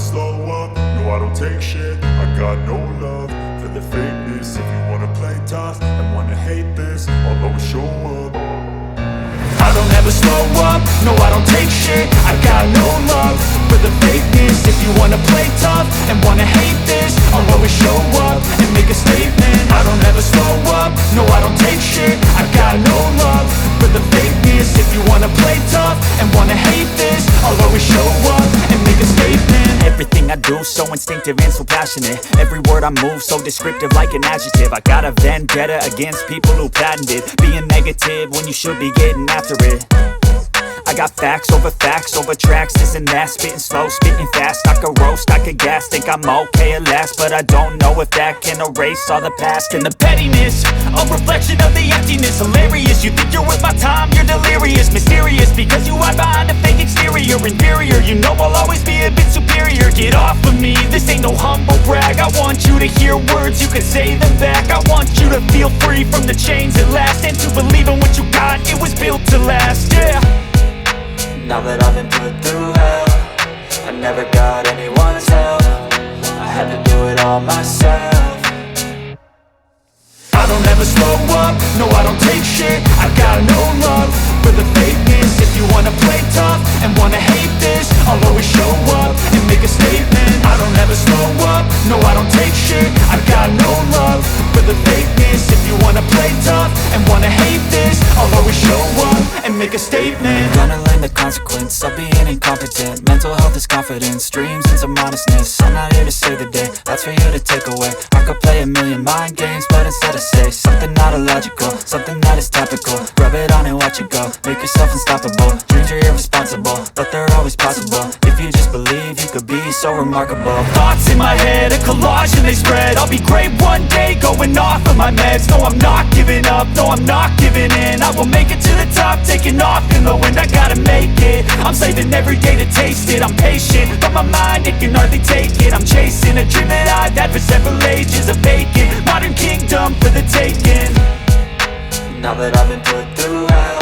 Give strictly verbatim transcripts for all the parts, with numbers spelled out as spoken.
Slow up, no, I don't take shit. I got no love for the fakeness. If you wanna play tough and wanna hate this, I'll always show up. I don't ever slow up, no, I don't take shit. I got no love for the fakeness. If you wanna play tough and wanna hate this, I'll always show up and make a statement. I don't ever slow up, no, I don't take shit. I got no love for the fakeness. If you wanna play tough and wanna hate this, I'll always show up and make a statement. Everything I do so instinctive and so passionate. Every word I move so descriptive like an adjective. I got a vendetta against people who patented being negative when you should be getting after it. I got facts over facts over tracks, this and that, spitting slow, spitting fast. I could roast, I could gas, think I'm okay at last, but I don't know if that can erase all the past. And the pettiness, a reflection of the emptiness. Hilarious, you think you're worth my time, you're delirious. Mysterious, because you hide behind a fake exterior. Inferior, you know I'll always be a bit superior. Get off of me, this ain't no humble brag. I want you to hear words, you can say them back. I want you to feel free from the chains that last, and to believe in what you got, it was built to last, yeah. Now that I've been put through hell, I never got anyone's help. I had to do it all myself. I don't ever slow up, no, I don't take shit. I got no love for the fakeness. If you wanna play tough and wanna hate this, I'll always show up and make a statement. I don't ever slow up, no, I don't take shit. I got no love for the fakeness. If you wanna play tough and wanna hate this, I'll always show up and make a statement. Gonna learn the consequence of being incompetent. Mental health is confidence, dreams and some honestness. I'm not here to save the day, that's for you to take away. I could play a million mind games, but instead I say something not illogical, something that is topical. Rub it on and watch it go, make yourself unstoppable. Dreams are irresponsible, but they're always possible. If you just believe, you could be so remarkable. Thoughts in my head, a collage and they spread. I'll be great one day, going off of my meds. No, I'm not giving up, no, I'm not giving in. I will make it to the top, taking off in the wind, I gotta make it. I'm saving every day to taste it, I'm patient, but my mind, it can hardly take it. I'm chasing a dream that I've had for several ages, a vacant modern kingdom for the taking. Now that I've been put through hell,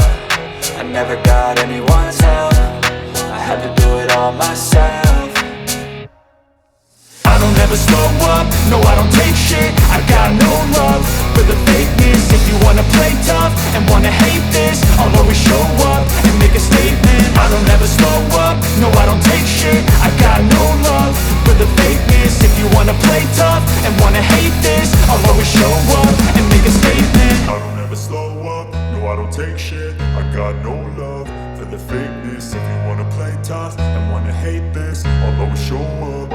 I never got anyone's help. I had to do it all myself. I don't ever slow up, no, I don't take shit. I got no love for the fakeness. If you wanna play tough and wanna hate this, I'll always show up and make a statement. I don't ever slow up, no, I don't take shit. I got no love for the fakeness. If you wanna play tough and wanna hate this, I'll always show up and make a statement. I don't ever slow up, no, I don't take shit. I got no love for the fakeness. If you wanna play tough and wanna hate this, I'll always show up.